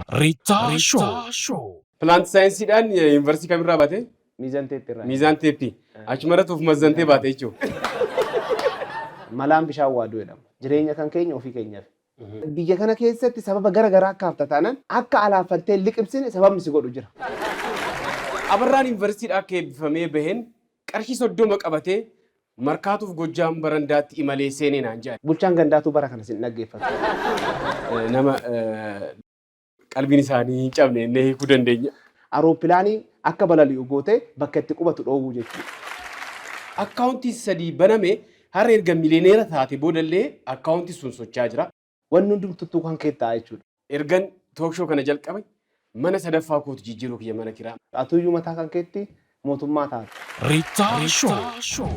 Riitaa Show. Plant saayinsiidhaan yuunivarsiitii kamirraa baate? Miizan Teeppii irraa. Miizaan Teeppii. Achumarratti of mazzantee baate jechuudha. Malaan bishaan waaduu jedhama. Jireenya kan keenya ofii keenyaaf. Biyya kana keessatti sababa gara garaa akka hafta taanaan akka alaaffattee liqimsine sababni si godhu jira. Abarraan yuunivarsiitiidhaa akka eebbifamee baheen qarshii 30 qabatee Markaatuuf Gojjaam barandaatti imalee seenee naan jedhan. Bulchaan gandaatuu bara kana sin dhaggeeffatu. Nama qalbiin isaanii hin cabne jennee hiikuu dandeenya. Arooppilaanii akka balali'u gootee bakka itti qubatu dhoowwuu jechuudha. Akkaawuntiin 3 baname har'a erga miliyooneera taate boodallee akkaawuntiin sun socho'aa jira. Wanni hundumtuu kan kee ta'a jechuudha. Ergan talk show kana jalqabe mana sadaffaa kootu jijjiiruu kiyya mana kiraa. Atuyyuu mataa kan keetti mootummaa taata. Riitaa Show.